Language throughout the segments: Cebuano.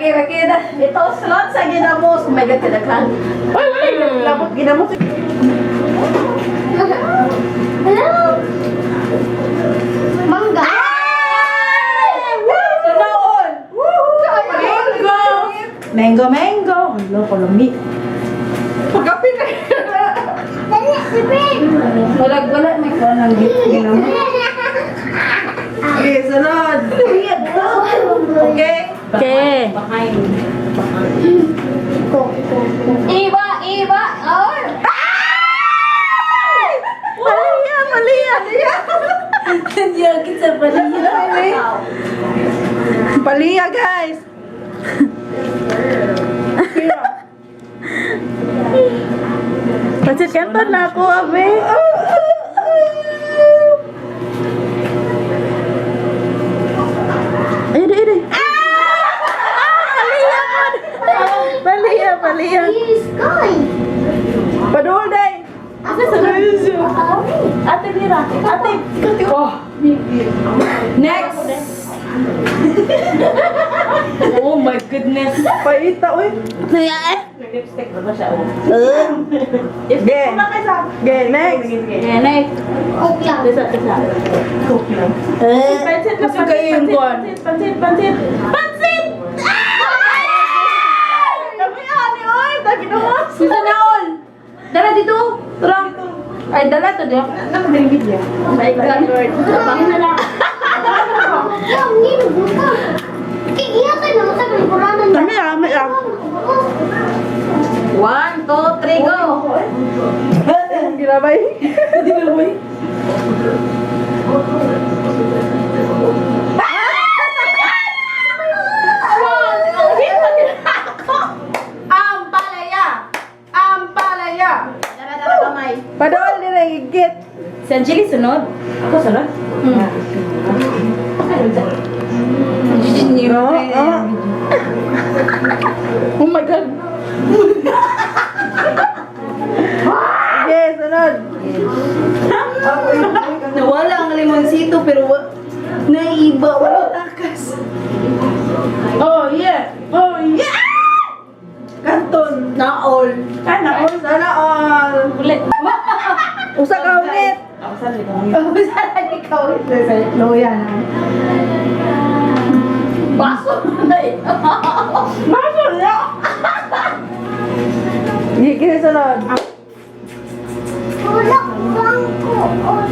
Okay, okay na. Ito, slot sa ginamos. Oh my God, kadaghan. Ay, wala. Labot ginamos. Hello. Mangga. Sanaon! Mango! Mango, mango. Hello, kulumi. Pagkapi na. Dali, si Ben. Wala, wala. May kuha ng ginamos. Okay, sunod. Okay. Okay. Iba, iba. Oh. Paliya, paliya. Niyagit sa paliya. Paliya, guys. Pasit kanton na ako, abe. Ayun, ayun, ayun. Ah! Paliya po. Paliya, paliya. Sky. Padul, day. Asa sa Lucio? Ate Mira, ate, ikaw. Oh. Next! Oh my goodness. Paita, uy. Lipstick ba siya? Okay. Okay, next. Next. Coke lang. Tisa, tisa. Pansit na Gusto kayo yung kuwan. Pansit, pansit, pansit. Pansit! Ah! Dami ani, oy. Dami naman. Gusto na all! Dala dito! Tara! Ay, dala to, di ba? Oh my God, Lord. Tabang na lang. Yung ginubuta. Kaya ka naman sa pagkuranan. Dami, dami, ah. One, two, three, go! Ginabay. Ginabay. Ampalaya. Ampalaya. Dara, dara, kamay. Padol nila higit. Si Angeli sunod. Ako sunod? No, oh. Oh my God! Okay, sunod. Nawala ang limonsito pero naiba, wala takas. Oh, yeah. Oh, yeah. Kanton. Naol. Sana all. Sana all. Ulit. Usa ka ulit. Oh, sana ikaw. Loya na. Baso na ito. Baso na. Gigi, sunod. Tulak bangko. Oh,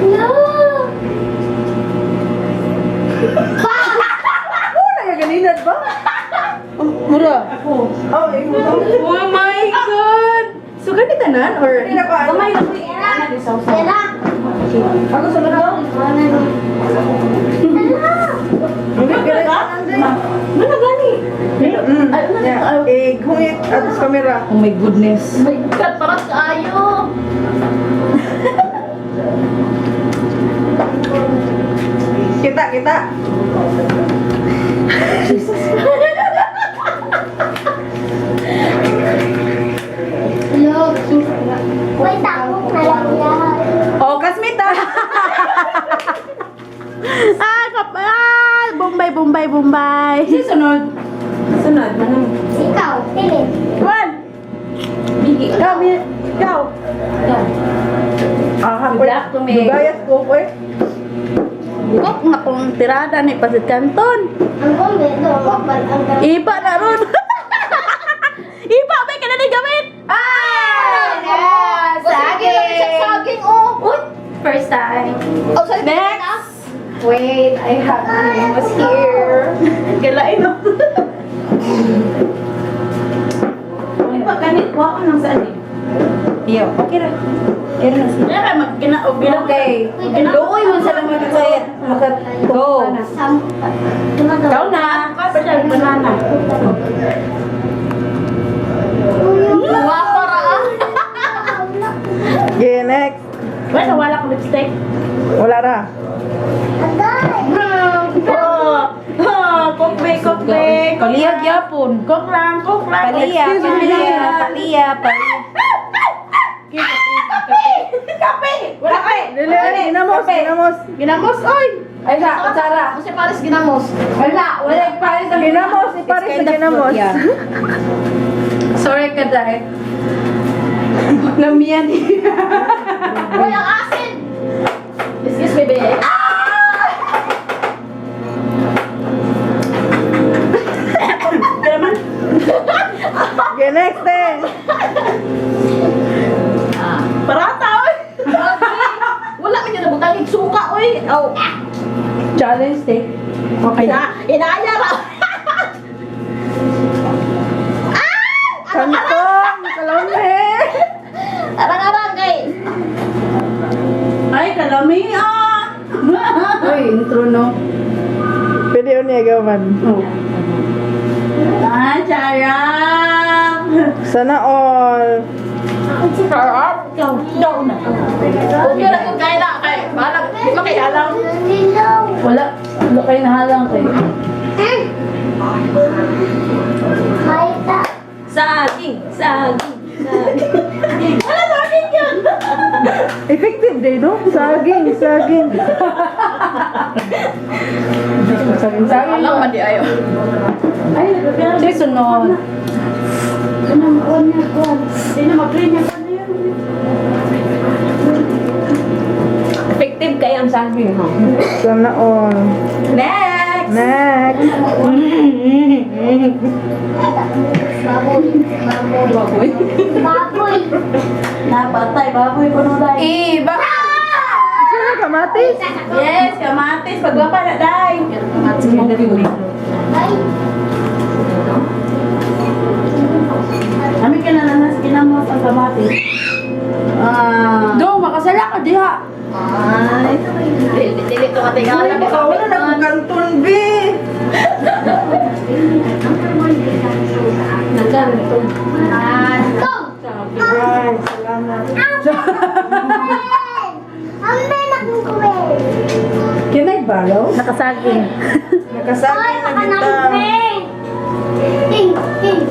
no. Una ka ganinad ba? Mura. Oh, imo to. Oh my God! So, ganito tanan? Or? Hindi na ko, ano? Gamay lang. Tara. Ako sunod daw. Hindi ka Ano gani? Yeah. Eh, gungit at sa camera. Oh my goodness. Oh my God, parang kaayo. Kita, kita. Look. May takot na lang yan. Oh, kasmita! Ah, ah, Bombay, Bombay, Bombay. Sino sunod? Sunod, manang. Ikaw, pili. One. Bigi. Ikaw, ikaw. Ah, Good luck to me. Gayas ko, eh. Kok na kong tirada ni Pasit Canton. Ang gombe, do, ang Iba na ron. Iba, may ka na ni gamit. Ah! Yes, Saging! Saging, oh. Uy, first time. Oh, sorry. Next. Wait, I have was here. Kailain no. Ay, pa, ganit. Kuha ko lang saan eh. Iyo, okay ra. Okay ra na siya. Kaya ka mag-gina o gina. Okay. Luoy mo sa lang makasayat. Makat Go. Ikaw na. Kapag banana. Wapa ra ah. Okay, next. Wala, wala akong lipstick. Wala ra. Oh, oh, kokbe, kokbe. Paliyag yapon. Kok lang, kok lang. Paliya, Excuse me. paliya, paliya, paliya. Kape! Kape! Wala kape! Dili, ginamos, ginamos. Ginamos, oy! Ay, sa kutsara. Kasi pares ginamos. Wala, wala pares ang Ginamos, ipares It's sa kind of ginamos. fruit, yeah. Sorry ka dahil. Lamian. Uy, ang asin! Excuse me, babe. Kaya Okay, next eh. Parata, oy. Wala man yun nabutang suka, uy. Oh. Challenge take. Okay. Ina, inaaya ra. Kantong, kalame. Arang-arang, kay. Ay, kalami ah. Uy, intro no. Pwede yun niya gawan. Oh. Ah, charap. Sana all. Sarap. Ikaw, ikaw na. Okay lang kung kaya na, kay. Bahala, di ba kay alam? Wala. Wala kayo nahalang kayo. Saging, saging, saging. Wala saging yun. Effective day, no? Saging, saging. Saging. Alam man di ayo. Ay, nagkabiyan. Sige, sunod. Ano, makuha niya, kuha. Hindi na mag-clean niya, kuha na yun. Effective kayo ang saging, ha? Sana all. Next! Next. Baboy. Baboy. Baboy. Baboy. Napatay, baboy ko no dai. Iba! Sino kamatis? Yes, kamatis, pagwapa na dai. Ay. Ami ka na nanas kinamos ang kamatis. Ah. Do, makasala ka diha. Ay. Dili, dili to katinga. Baka wala na kong kanton, B. Nagkaroon ito. Tong. Ay, salamat. Ang menak ng kuwel. Kinagbalaw? Nakasaging. Nakasaging na kita. Ting, ting.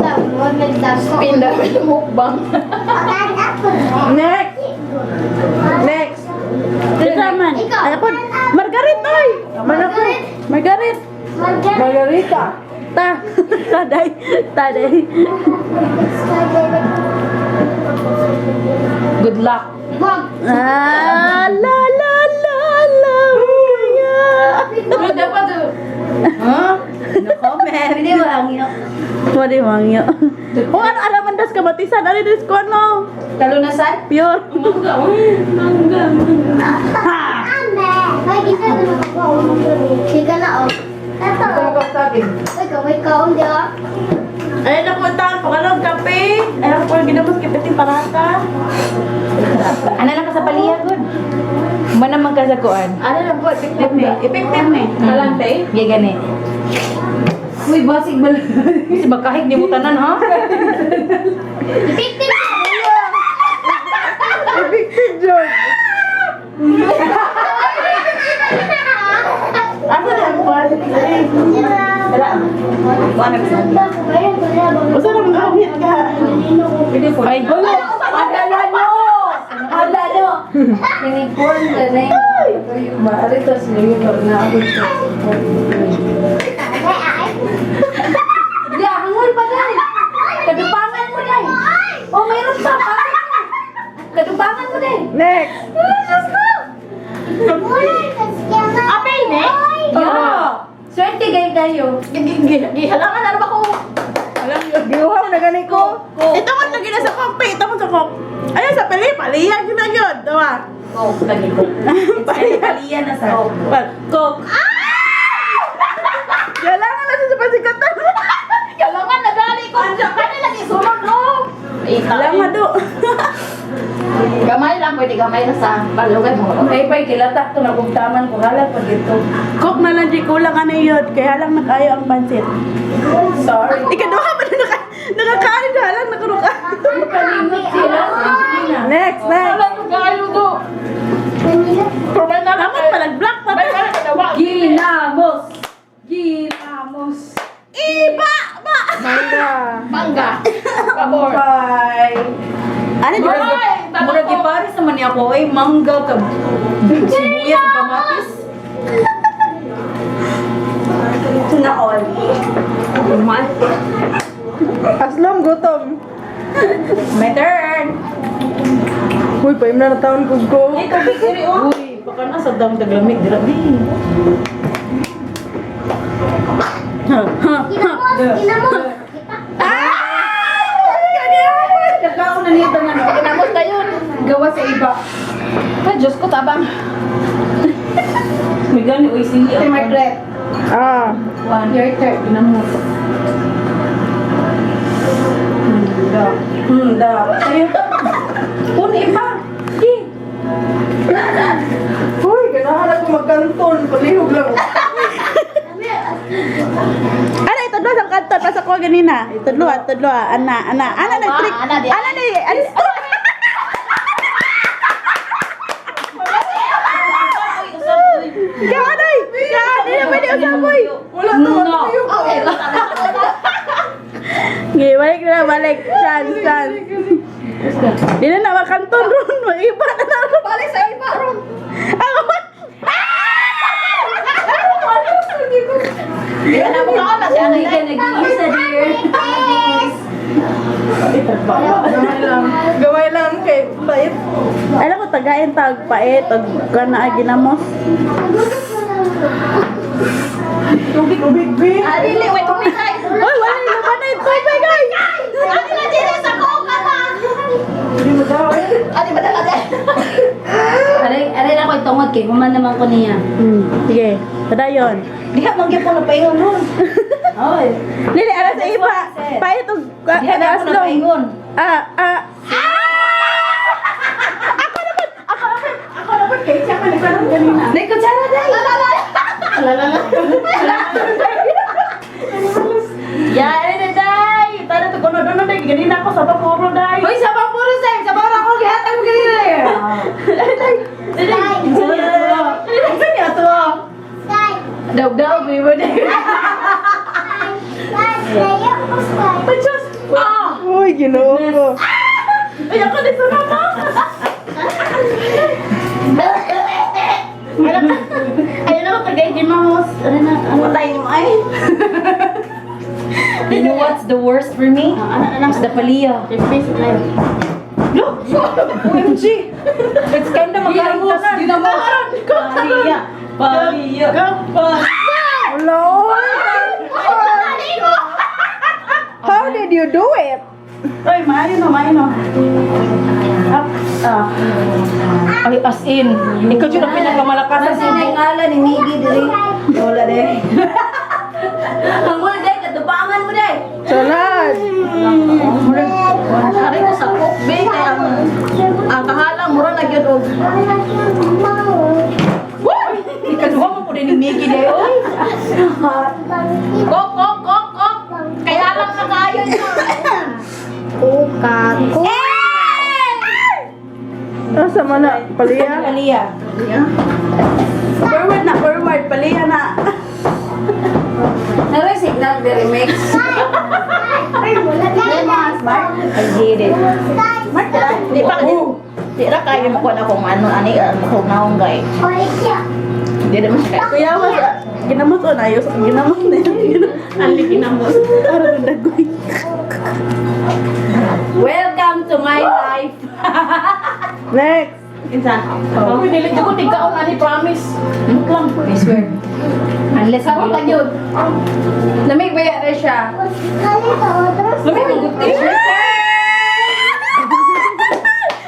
Sa mo nagdako. Pinda mukbang. Next. Next. Ito man. Ikaw. Ay, ako. Margaret, oy! Manako. Margaret! Margaret. Margarita. Ta. Taday. Taday. Good luck. Wag. Ah, la la la la. Kaya. Pero dapat, Huh? No comment. Hindi mo ang iyo. Pwede mo ang iyo. Oh, ano alaman das kamatisan? Ano das ko ano? Kalunasan? Pure. Mangga. Mangga. Mangga. Ame. Ay, gisa na ako. Sige na oh. Tato. Saging. Ay, kamay kaon di ah. Ay, napunta ang pangalong kape. Ay, ako po ginamos kape parata. Ano lang ka sa paliya, good? Manamang ka sa kuan. Ano lang po, effective ni. Effective ni. Kalante. Yeah, gani. Uy, basig ba? Kasi bakahig ni mo tanan, ha? Effective. Effective job. Asa na ang kuwan? Wala. Kuwan na Usa na mga awit ka. Ay, wala! Alala no! Alala no! Kinikuan na na yun. Maarito sila yung na ako. Ya, hangol pa dahil. Kadupangan mo dahil. Oh, mayroon pa. Bakit na? Kadupangan mo dahil. Next. Apel ne? Yeah. Swerte gay kayo. Gihalangan na ba ko? Giuhaw na gani ko. Ito man lagi na sa coke, ito man sa coke. Ayun sa pali, paliyan yun na yun. Diba? Coke lagi ko. Paliya na sa. Coke. Kailangan na siya sa pasikatan. Halangan na dali ko. Kani lang isunod no. Alam do. Gamay lang pwede gamay na sa balugay mo. Okay, pay kilatak to nagugtaman ko halag pag ito. Coke na lang di kulang ano yun. Kaya lang nakayo ang pansit. Sorry. Ikaduha pa na nakakain na lang nakaruka. Kalimot sila. Next, next. kayo do. Dapat palag black pa. Ginamos. Ginamos. Iba ba. Mangga. Mangga. Pabor. Bye. Ano di ba? Murag gipares naman niya ako eh. mangga ka. Sibuyas ug kamatis. Tuna all. Man. Aslom, gutom. My turn. Uy, paim na taon kog ko. Ay, tubig diri oh. Uy, baka nasa dam taglamig dira di. Ha, ha, ha. Ginamos, ginamos. Nagkaon na niya tanan. Kinamos tayo. Gawa sa iba. Ay, Diyos ko, tabang. May gani oy sili. Si Margaret. Ah. One. Your turn. Ginamos. Da. Da. Ayun. Un ipa. Di. Uy, ganahan ako magkanton. Palihog lang. Ana, itudlo sa kanto. Pasa ko ganina. Itudlo, itudlo. Ana, ana. Ana, nag-trick. Ana, di. Ana, ni. Ana, Ikaw, anay! Ikaw, di na pwede usaboy! Wala to, No. matuyo ko. Okay, balik na, balik. Chance, chance. Di na na makanton ron. Mag-iba na na ron. Balik sa iba ron. Ako ba? Hindi ka nag-iisa, dear. Gamay lang. Gamay lang kay pait. Alam ko, tagain tag paet, tag kana ginamos. Tubig, ubig, bi. Dili, wait, tumikay. Uy, wala na ba na yung tubig, ay! Ano na dili sa coke na? Hindi mo daw eh. Ano ba talaga? Aray, aray na ko itungod kay human naman ko niya. Sige, padayon. Diha man gyud po napaingon ron. Oy. Lili, ara sa iba. Paet og Diha na ako aslong. napaingon. Ah, ah. Ako naman, ako naman, ako naman kay siya man nagkaroon kanina. Nay kutsara day. Ya, ay na day. Tara to kono dono day ganina ako sa puro day. Hoy, sa puro say, sa puro ako gihatag mo ganina. Day. Ano niya to? Sky. Daog-daog may mo day. Sky. Sky. Sky. Diyos. Ah! Uy, ginoo ko. Ay, ako din sa mama. Ayun na, tagay ginamos. Ano na, ano tayo mo ay? You know what's the worst for me? Ano, ano, It's the paliya. Face live. Look! OMG. It's kinda magkain tanan. Ginamos. Paliya. Paliya. Wala, oy. How did you do it? Oy, maayo no, maayo no. Up, ah. Ay, as in. Ikaw yun ang pinakamalakas sa Kasi na ngalan ni Miggy diri. Wala de. Ang wala day katubangan mo day. Salad. Aray ko sa coke, be. Kaya ang kahala, mura na gyud og. Ikaduha mo po din ni Miggy day. Oy. Kok, kok, kok, kok. Kaya lang na kayo niya. Coca-Cola. Asa man na? Paliya? Paliya. Forward na, forward. Paliya na. Naro signal the remix. I hate it. Di pa, di, di ra kayo makuha na kung ano, ani, kung naong gay. Di naman siya. Kuya, mas, ginamos o ayos. Ginamos na yun. Ali, ginamos. Araw na dagoy. Welcome to my life. Next. Insan. Oh. Uy, dili ko tigkaon ani promise. Lang. I swear. Unless Ako pa yun. Lamig ba na siya? Lamig ang guti.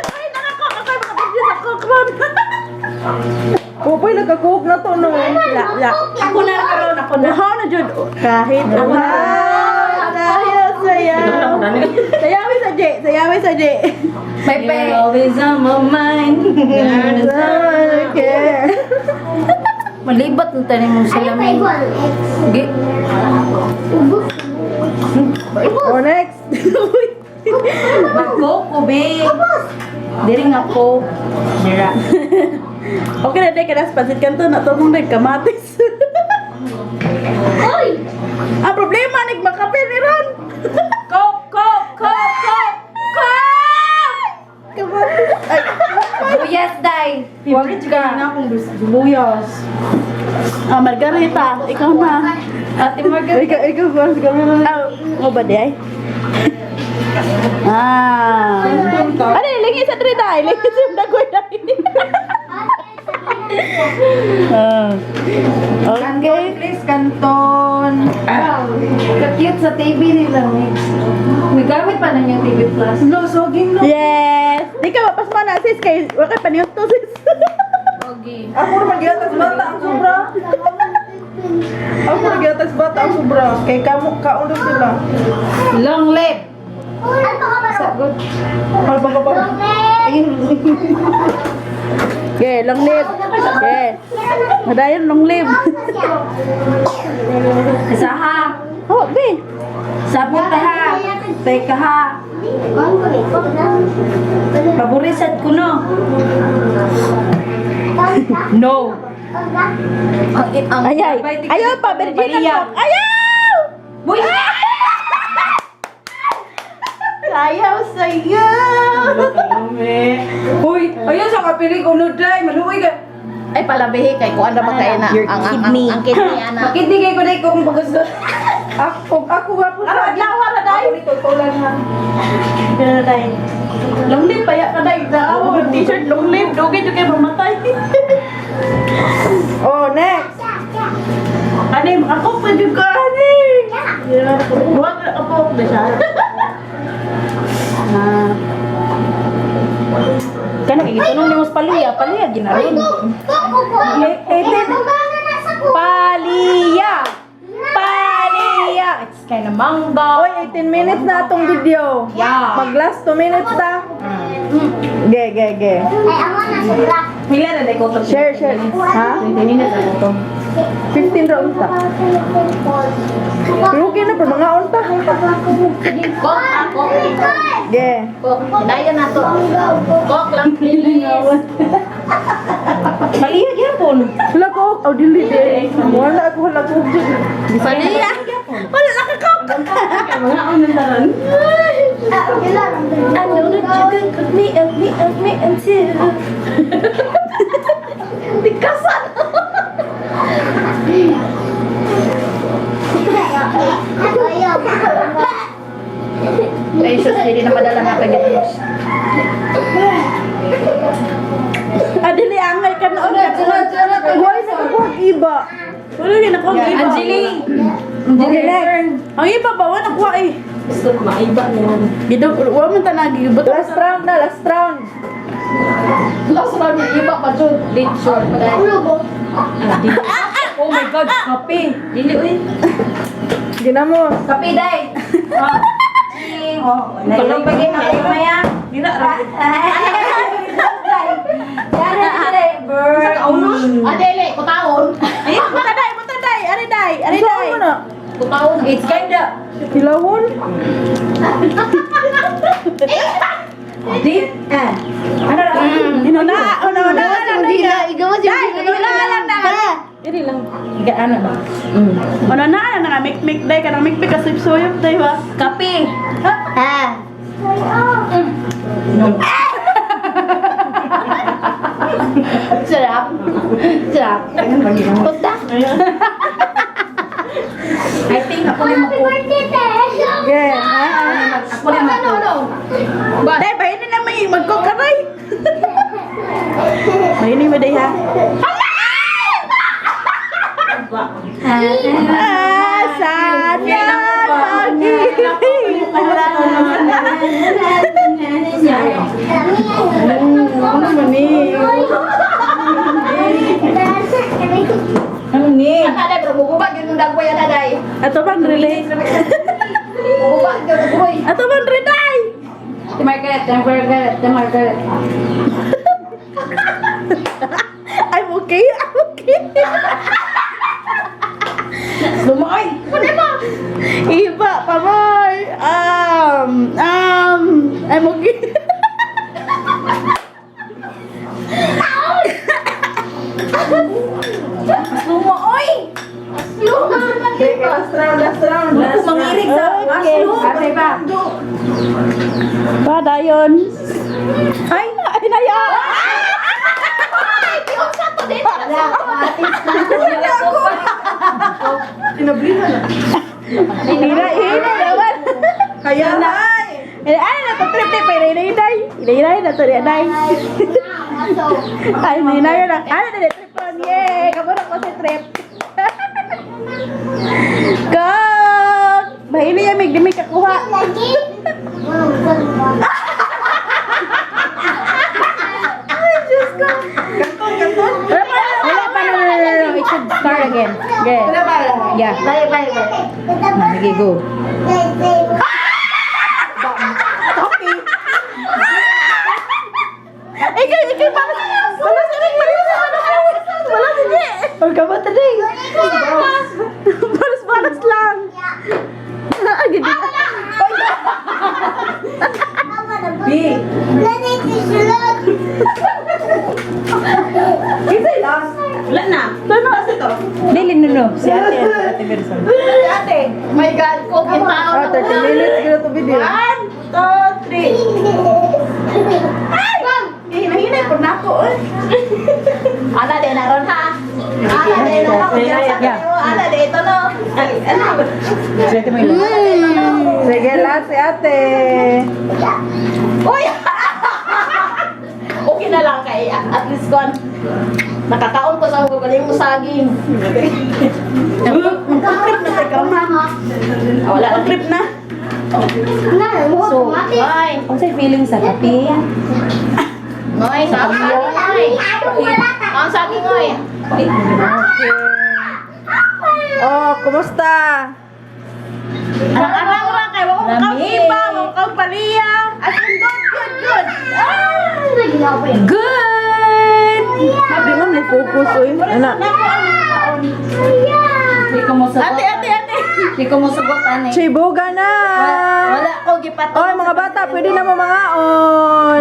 Ay, nakako, ako makabigyo sa kokron. Pupoy, nagka-coke na to, no? La, la. Ako na karon, ako na. Uhaw na jud. Kahit ako na. Dahil sayaw. Sayawi sa J, sayawi sa J. May pe. You're always on my mind. Okay. Malibat na tayo mong salamin. Gi. Oh, next. Nag-coke ko, be. Diri nga coke. Dira. Okay na, day, kada sa pansit kanto na to mong nagkamatis. Uy! Ang problema, nagmakape ni Ron. Coke, coke, coke, coke, coke! Kamatis. Ay, Buyas, day. Favorite ka Na akong sibuyas. Ah, Margarita, ikaw na. Ate Margaret. Ikaw, ikaw ba? Sa camera. Ah, mo ba di ay? Ah. Ano, lingi sa diri dai, lingi sa dagoy dai. Ah. Kanton, Okay. please, kanton. Wow. Ka-cute sa TV nila, mix. Nagamit pa na niya TV Plus. Lo, soging no. Yes. Di ka mapasma na sis kay wa kay paniudto sis. Okay. Ako naman giatas bata ang sobra. Ako naman giatas bata ang sobra. Kay kamo kaon daw sila. Long live. Sagot. Ano ba ba? Okay, long live. Okay. Madayon long live. Isa ha. Oh, be. Sabot ta ha. Teka ha. Paborisad ko no. No. Ang Ayay. Ayaw pa, Virgin Maria. ang Ayaw! Uy! Ayaw sa'yo. Uy, ayun sa kapilig unod day, maluoy ka. Ay, palabihi kay kuan ra ba kay na Your ang ang kidney. ang, ang kidney ana. Makidni kay ko day ko kung paggusto. Ako, ako ako Ano, adlaw ra day. Ako nito tulan ha. Pero day. Long live paya ka day. Daaw, t-shirt long live dugay jud kay mamatay. Oh, next. Ani ako pa jud ka ani. Buwag na kapok na siya. Ah. Kana kay gitunong nimo sa paluya, paluya ginaron. Paluya. Paluya. It's kind of mango. Oy, 18 minutes na atong video. Yeah. Mag last 2 minutes ta. Ge, ge, ge. Pila na day ko to. Share, share. Ha? Minutes na to. 15 ra unta. Pero okay na pero mga unta. Kok ako. Ge. Kok, dayon na to. Kok lang please. Paluya gyapon. Wala ko, oh dili di. Wala ako, wala ko. Paluya. Wala na ka kok. Mga unang taron. I know that you can cook me up, me up, me up too. Bigkasan. Ay, sus, hindi na madala na kay Ginoo. Adili angay ka noon. Why sa ko iba? Wala rin ako ang iba. Anjali. Okay, next. Ang iba ba? Wala nakuha eh. Gusto ko maiba niyan. Gido, wala man tanagi. Buto. Last round na, last round. Last round yung iba pa dyan. Late short pa dahil. Oh my God, kape. Dili uy. Ginamos. Kape day. Oh. Oh, nalong pa gyud kayo maya. Dira ra. Bird. Adele, kutaon. Ay, buta day, buta day. Ari day, ari Saan day. mo na? Kutaon. It's kinda Kilawon? deep. Ah. Ano ra? Inuna, una, una, una, Dila, igawas yung Day, inuna lang na. Dili lang. Gaano ba? Una na, na nga mik-mik day kanang mik-mik ka suyop day ba. Kape. Ah. No. Sarap. Sarap. Punta. I think ako na Happy mag birthday, te! Ge. Ha? Ako na mag Day, bahin na may magkukaray. Bahin mo day ha. Ah, sana pag-ibig. Ano man ni? Ano ni? Aday, pero bububag yun yung dagway, aday. Ato bang relay? Bububag yun, dagway. Ato bang relay? Ti Margaret, ti Margaret, ti Margaret. I'm okay, I'm okay. Lumaoy. Iba pa more. I'm okay. Lumaoy. Ge, last round, last round. Ako mangirig sa Okay. aso. Ate pa. Pa, dayon. Ay, ay, naya. Tinablihan na. Hina, hina naman. Kaya na ay. Eh, ano na to trip trip inay inay. Inay inay na to inay. Ay, inay na. Ano na trip on. Yay! Kamo na ko si trip. Kag! Mahili ya mig di may kakuha. Ay, Diyos ko. Kanton, kanton. Wala pa, Wala pa, no, no, no, no, no. It should start again. Okay. Wala pa. Yeah. Bye, bye, bye. Sige, go. Okay. Ikaw, ikaw, para wala si Rick, wala si wala si Jay. Huwag ka ba today? Balas, balas lang. Ay, ganda. B. Isa last. Wala na. Ano kasi to? Dili, no, no. Si ate, ate Berson. Si ate. My God, ko Ah, 30 minutes kaya to video. One, two, three. Ay! Hinahinay po na ako. Eh. Ana din na ron ha. Ana din na ron. Yeah. Ana din ito no. Ay, ano? Si ate mo yun. Sige, last si ate. Uy! Okay na lang kay at least kon. Nakakaon ko sa kagaling mo saging. Trip na sa kaman. Ah, wala na trip na. So, Ay, ang sa feeling sa kape? Noy, saging noy. Ang saging noy. Oh, kumusta? Arang-arang ra kay wa ko Lami. iba, wa ko paliya. As in good, good, good. Good! Di man mo focus oy. Ana. Nako ang kaon. Di ko mo Ate, ate, ate. Di ko mo sugot ani. Chibuga na. Wala ko gipato. Oy, mga bata, pwede na mo mangaon.